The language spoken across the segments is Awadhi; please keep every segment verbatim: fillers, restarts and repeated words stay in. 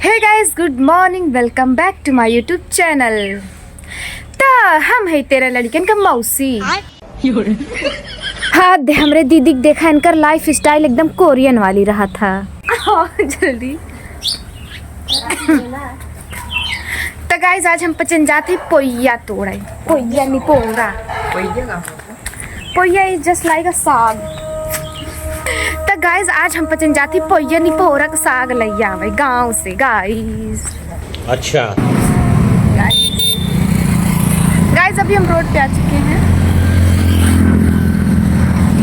Hey guys, good morning, welcome back to my YouTube channel। त हम है तेरा लड़कन का मौसी। हाँ, दे, हमरे दीदी के देखा, इनकर lifestyle एकदम Korean वाली रहा था। आओ, जल्दी। त guys, आज हम पचन जात ही पोइया तोड़े, पोइया निपोरा। पोइया is just like a साग। त guys, आज हम पचन जात ही पोइया निपोरा का साग लइ आवे गाँव से, guys। अच्छा। Guys, अभी हम road पे आ चुके हैं।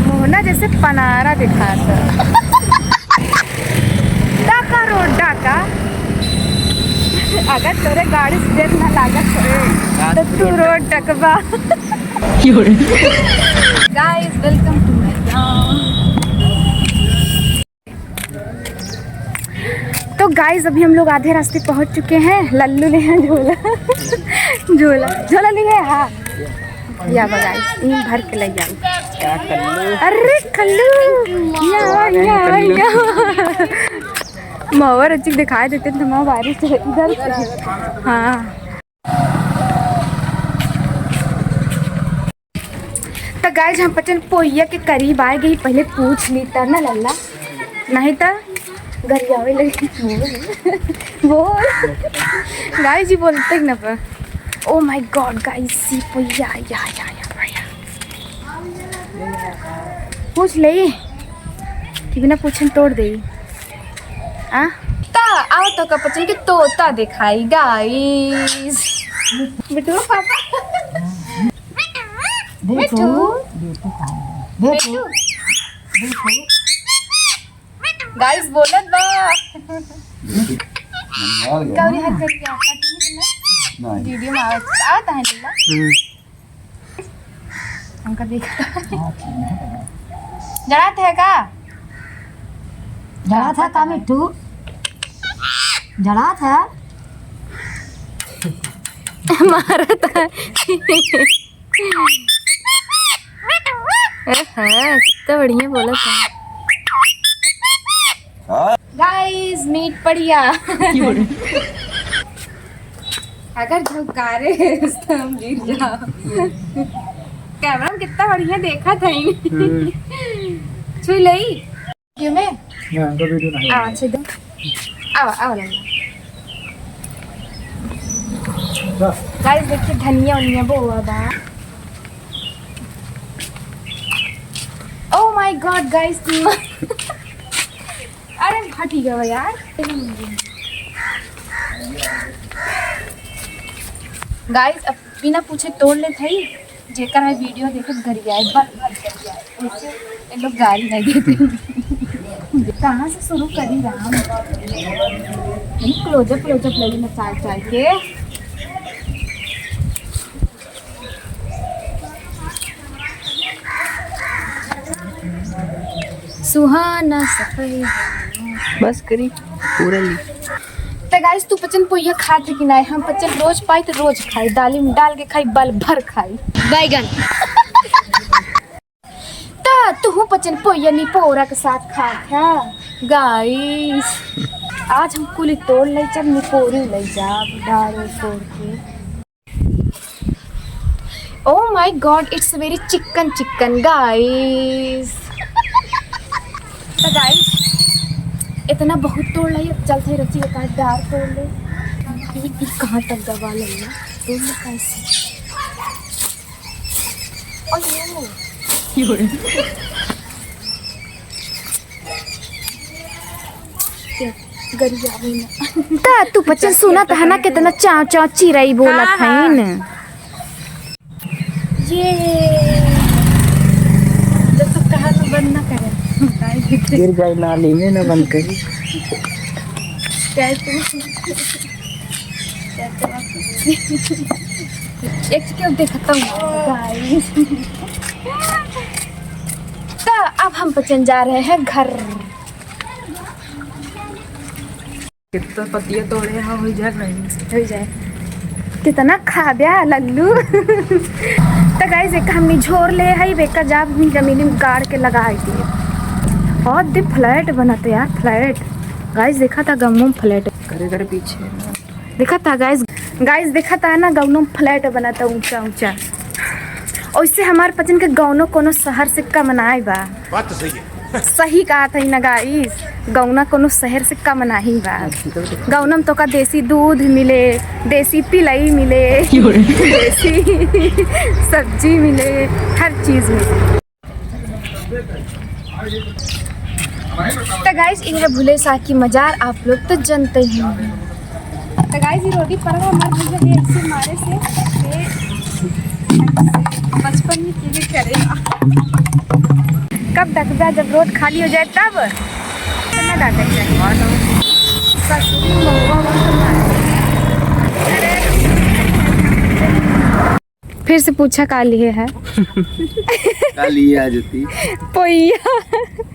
मोहना जैसे पनारा दिखाता। डाका road, डाका। अगर तोरे गाड़ी से देर ना लागत होए, तो तू road डकबा। Guys, welcome to my vlog। तो guys, अभी हम लोग आधे रास्ते पहुंच चुके हैं। लल्लू ने है झोला, झोला, झोला लिए, हाँ। या बा guys, इन भर के ले जाओ। क्या कल्लू? अरे कल्लू, या, या, या। मावा रचिक दिखाई देते थे, मावा बारिश से इधर से। हाँ। त guys, हम पचन पोइया के करीब आए गई, पहले पूछ ली त ना लल्ला, नहीं त गरियावे लगी। बोल। Guys, ये बोलते ही ना पर। Oh my God, guys, सी पोइया, या, या, या, या। पूछ ले कि बिना पूछन तोड़ दे। आ? त आओ तो का पचन के तोता दिखाई, guys। बिट्टू पापा। बिट्टू। बिट्टू। Guys, बोलत बा। गौरी हाथ करके आपका टीवी में नहीं। Video में आवत, आवत है नीला। हमका देखा। जड़ा थे का? जड़ा था का मिट्टू? जड़ा था? मारा था। हाँ, कितना बढ़िया बोला था। Guys, meet पड़िया। अगर झुकारे तो हम गिर जाओ। Camera में कितना बढ़िया देखा था ही। छुई लई। क्यों में? ना, तो video नहीं। आओ, अच्छा, दो। आओ, आओ, लल्ला। Guys, देखिए, धनिया उनिया बोआ बा। Oh my God, guys, अरे, फटी गवा यार। Guys, अब बिना पूछे तोड़ लेत हई, जेकर है video देखत गरियाए, बल भर गरियाए, ऐसे ये लोग गारी नहीं देते। कहाँ से शुरू करी Ram? Close up, close up लगी ना चाल चाल के। सुहाना सफर। बस करी, पूरा ली। त guys, तू पचन पोइया खात है कि नाय? हम पचन रोज पाई तो रोज खाई, दाली में डाल के खाई, बल भर खाई। बैगन। त तू पचन पोइया निपोरा के साथ खात है। Guys, आज हम कुली तोड़ ले, जब निपोरी ले जाब, डाल तोड़ के। Oh my God, it's very chicken chicken, guys। तो guys, इतना बहुत तोड़ लाई, अब चलते रची एक आध डार तोड़ ले। ई, ई कहाँ तक दबा लेना? तोड़ ले कैसे? अयो। गरियावे ना। त तू पचन सुनत है ना, कितना चाव चाव चिरई बोलत हाँ, हाँ। हईन। ये जब तक कहा ना बंद ना करे। गिर जाए नाली में, ना बंद करी। कैसे? कैसे? एक क्यों देखता हूँ, guys। तो अब हम पचन जा रहे हैं घर। कितना पतिया तोड़े हैं, हो जाए नहीं। हो जाए। कितना खा दिया लल्लू। तो guys, एक हमने झोर ले है, बेका जाब जमीन में गाड़ के लगा दिए। बहुत दिन flat बनत है यार, flat। Guys, देखा था गमों में flat। इधर पीछे। देखा था गाइस, गाइस देखा था ना, गौनो फ्लैट बना था ऊंचा ऊंचा। ओइसे हमार पचन के गौनो कोनो शहर से कम नाई बा। बात तो सही है। सही कहा था ना गाइस, गौना कोनो शहर से कम नहीं बा। गौना में तोका देसी दूध मिले, देसी पिलई मिले, देसी सब्जी मिले, हर चीज मिले। तो गाइस, ये है भूले शाह की मजार, आप लोग तो जानते ही हैं। तो गाइस, ये रोटी पड़ रहा हमारे भैया के ऐसे मारे से, ये बचपन में की भी करेगा। कब डकबा, जब रोड खाली हो जाए तब। इतना डांटे के। ससुरी महुआ वहाँ पर मारे। फिर से पूछा का लिए है? का लिए है ज्योति? पोइया।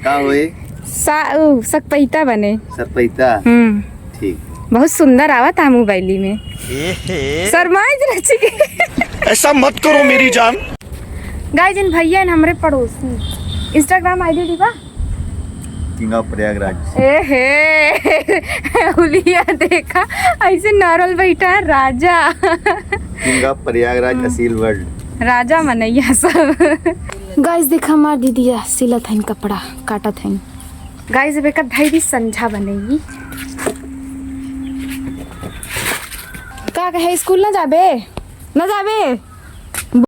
का होए? सा-, उ, सकपैता बने। सकपैता? हम्म। ठीक। बहुत सुंदर आवत है मोबाइली में। एहे। शर्माए जरा चिके। ऐसा मत करो मेरी जान। गाइस, इन भैया इन हमरे पड़ोसी। Instagram ID डी बा? King of Prayagraj. ए हे, हुलिया देखा, ऐसे नॉर्मल बैठा है राजा। King of प्रयागराज, हम्म। असील वर्ल्ड। राजा मनैया सब। गाइस, देखा हमार दीदिया सिलत हइन कपड़ा, काटत हइन। गाइस, अब एकर धई दी संझा बनेगी। का कहे, स्कूल ना जाबे? ना जाबे?